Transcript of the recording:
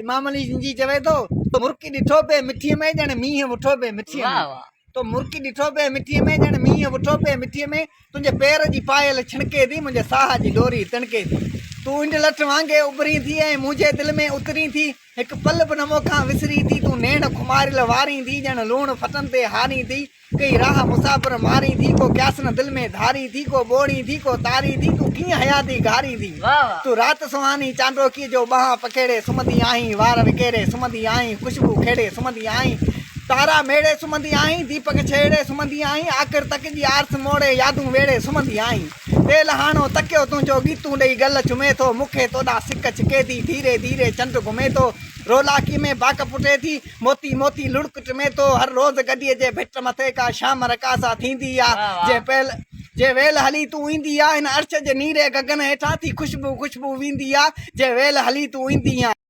امام علي جنجي چوي ٿو تو مرڪي ڏٺو پئي مٺيء ۾ ڄڻ مينهن وٺو پئي مٺيء ۾. تو مرڪي ڏٺو پئي مٺيء ۾ ڄڻ مينهن وٺو پئي مٺيء ۾. تنهنجي پير جي پايل ڇڻڪي ٿي منهنجي ساهه جي ڏوري تڻڪي ٿي. تون انڊلٺ وانگي اڀرين ٿي ۽ منهنجي دل ۾ اترين ٿي. هڪ پل به نه مون کان وسرين ٿي. تون نيڻ خماريل وارين ٿي ڄڻ لوڻ ڦٽن تي هارين ٿي. ڪئي راهه مسافر مارين ٿي، ڪو قياس نه دل ۾ ڌارين ٿي، ڪو ٻوڙين ٿي، ڪو تارين ٿي، تون ڪيئن حياتي گهارين ٿي. تون رات سهاني چانڊوڪيء جو ٻانهن پکيڙي سمهندي آهين، وار وکيري سمهندي آهين، خوشبو کيڙي سمهندي آهين، تارا ميڙي سمهندي آهين، ديپڪ ڇيڙي سمهندي آهين، آخر تڪ جي آرس موڙي يادون ويڙهي سمهندي آهين. تيل هاڻو تڪيو تنهنجو ڳيتون ڏئي ڳل چمي ٿو، مون کي توڏانهن سڪ ڇڪي ٿي، ڌيري ڌيري چنڊ گهمي ٿو، رولاڪيء ۾ باک ڦٽي ٿي، موتي موتي لڙڪ ٽمي ٿو، هر روز گڏيء جي ڀٽ مٿي ڪا شام رقاصا ٿيندي آ، جنهن پهل جنهن ويل هلي تون ايندي آ، هن عرش جي نيري گگن هيٺان ٿي خوشبو خوشبو ويندي آ، جنهن ويل هلي تون ايندي آ.